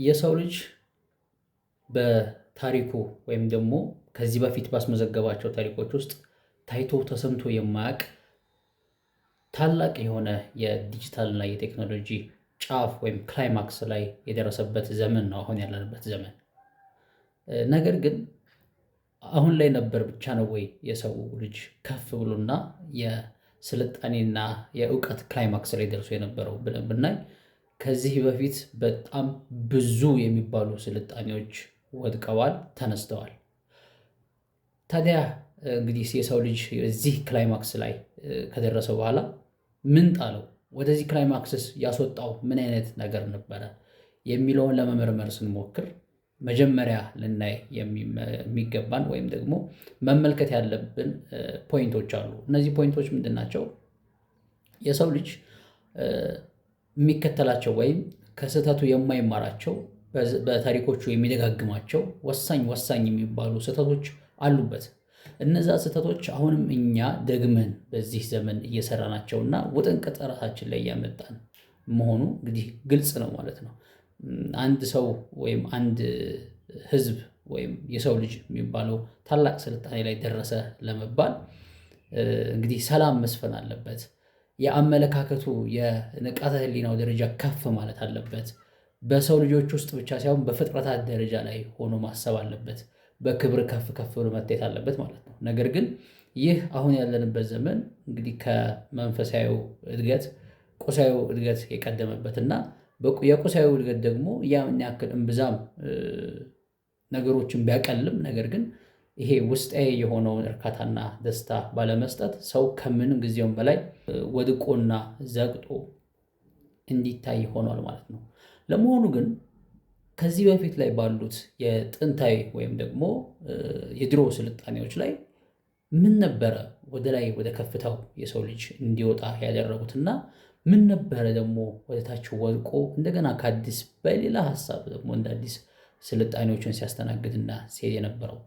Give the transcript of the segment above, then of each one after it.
የሰው ልጅ በታሪኩ ወይም ደግሞ ከዚህ በፊት ባስመዘገባቸው ታሪኮች ውስጥ ታይቶ ተሰምቶ የማያውቅ ታላቅ የሆነ የዲጂታልና የቴክኖሎጂ ጫፍ ወይም climax ላይ የደረሰበት ዘመን ነው አሁን ያለንበት ዘመን። ነገር ግን አሁን ላይ ነበር ብቻ ነው ወይ የሰው ልጅ ከፍ ብሎና የስልጣኔና የእውቀት climax ላይ ደርሶ የነበረው ብለን ብናይ፣ ከዚህ በፊት በጣም ብዙ የሚባሉ ስልጣኔዎች ወድቀዋል፣ ተነስተዋል። ታዲያ እንግዲህ የሰው ልጅ እዚህ climax ላይ ከደረሰ በኋላ ምን ጣለው? ወደዚህ climax ስ ያስወጣው ምን አይነት ነገር ነበረ የሚለውን ለመመርመር ስንሞክር መጀመሪያ ልናይ የሚገባን ወይም ደግሞ መመልከት ያለብን point ኦች አሉ። እነዚህ point ኦች ምንድን ናቸው? የሰው ልጅ የሚከተላቸው ወይም ከስህተቱ የማይማራቸው፣ በታሪኮቹ የሚደጋግማቸው ወሳኝ ወሳኝ የሚባሉ ስህተቶች አሉበት። እነዛ ስህተቶች አሁንም እኛ ደግመን በዚህ ዘመን እየሰራናቸው እና ውጥንቅጥ ራሳችን ላይ እያመጣን መሆኑ እንግዲህ ግልጽ ነው ማለት ነው። አንድ ሰው ወይም አንድ ህዝብ ወይም የሰው ልጅ የሚባለው ታላቅ ስልጣኔ ላይ ደረሰ ለመባል እንግዲህ ሰላም መስፈን አለበት። የአመለካከቱ የንቃተ ህሊናው ደረጃ ከፍ ማለት አለበት። በሰው ልጆች ውስጥ ብቻ ሳይሆን በፍጥረታት ደረጃ ላይ ሆኖ ማሰብ አለበት። በክብር ከፍ ከፍ ብሎ መታየት አለበት ማለት ነው። ነገር ግን ይህ አሁን ያለንበት ዘመን እንግዲህ ከመንፈሳዊ እድገት ቁሳዊ እድገት የቀደመበት እና የቁሳዊ እድገት ደግሞ ያን ያክል እምብዛም ነገሮችን ቢያቀልም፣ ነገር ግን ይሄ ውስጣዊ የሆነውን እርካታና ደስታ ባለመስጠት ሰው ከምንም ጊዜውም በላይ ወድቆና ዘግጦ እንዲታይ ሆኗል ማለት ነው። ለመሆኑ ግን ከዚህ በፊት ላይ ባሉት የጥንታዊ ወይም ደግሞ የድሮ ስልጣኔዎች ላይ ምን ነበረ ወደ ላይ ወደ ከፍታው የሰው ልጅ እንዲወጣ ያደረጉትና ምን ነበረ ደግሞ ወደ ታች ወድቆ እንደገና ከአዲስ በሌላ ሀሳብ ደግሞ እንደ አዲስ ስልጣኔዎችን ሲያስተናግድና ሲሄድ የነበረው?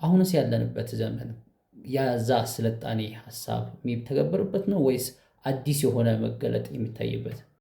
አሁንስ ያለንበት ዘመን ያዛ ስልጣኔ ሀሳብ የሚተገበርበት ነው ወይስ አዲስ የሆነ መገለጥ የሚታይበት?